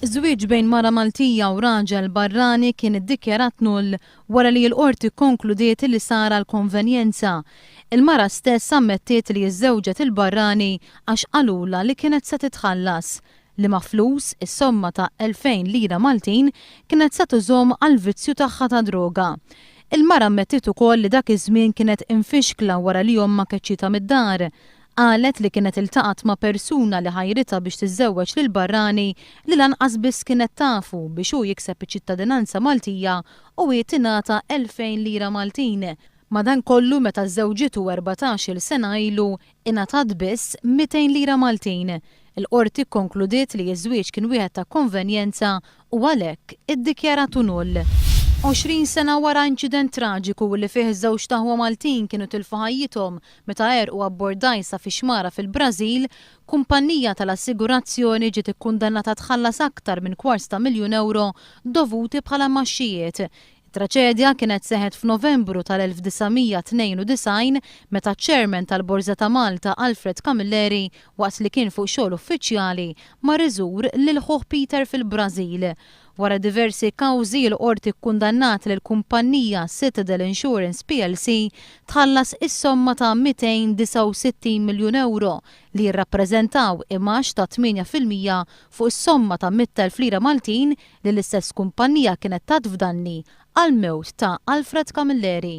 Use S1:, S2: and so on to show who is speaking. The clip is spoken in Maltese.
S1: Żwieġ bejn mara Maltija u raġel barrani kien iddikjarat null wara li l-Qorti kkonkludiet li sar għal konvenjenza. Il-mara stess ammettiet li żżewġet il-barrani għax qalulha li kienet se titħallas, liema flus, is-somma ta' 2,000 lira Maltin, kienet se tużhom għall-vizzju tagħha ta' droga. Il-mara ammettiet ukoll li dak iż-żmien kienet imfixkla wara li ommha keċċietha mid-dar. Qalet li kienet iltaqgħet ma' persuna li ħajritha biex tiżżewweġ lil barrani li lanqas biss kienet tafu biex hu jikseb iċ-ċittadinanza Maltija u hi tingħata 2,000 lira Maltin. Madankollu meta żżewġitu 14-il sena ilu ingħatat biss 200 lira Maltin. Il-Qorti kkonkludiet li ż-żwieġ kien wieħed ta' konvenjenza u għalhekk iddikjaratu null. 20 sena wara inċident traġiku li fih żewġt aħwa Maltin kienu tilfu ħajjithom meta għerqu abbord dgħajsa fi xmara fil-Brażil, kumpannija tal-assigurazzjoni ġiet ikkundannata tħallas aktar minn kwart ta' miljun ewro dovuti bħala mgħaxxijiet. It-traċedja kienet seħħet f'Novembru tal-1992 meta ċ-Chairman tal-Borża ta' Malta Alfred Camilleri waqt li kien fuq xogħol uffiċjali mar iżur lil ħuh Peter fil-Brażil. Wara diversi kawżi l-Qorti kkundannat lill-kumpannija Citadel Insurance plc tħallas is-somma ta' 269 miljun ewro li jirrappreżentaw imgħax ta' 8% fuq is-somma ta' 100,000 lira Maltin li l-istess kumpannija kienet tat f'danni għall-mewt ta' Alfred Camilleri.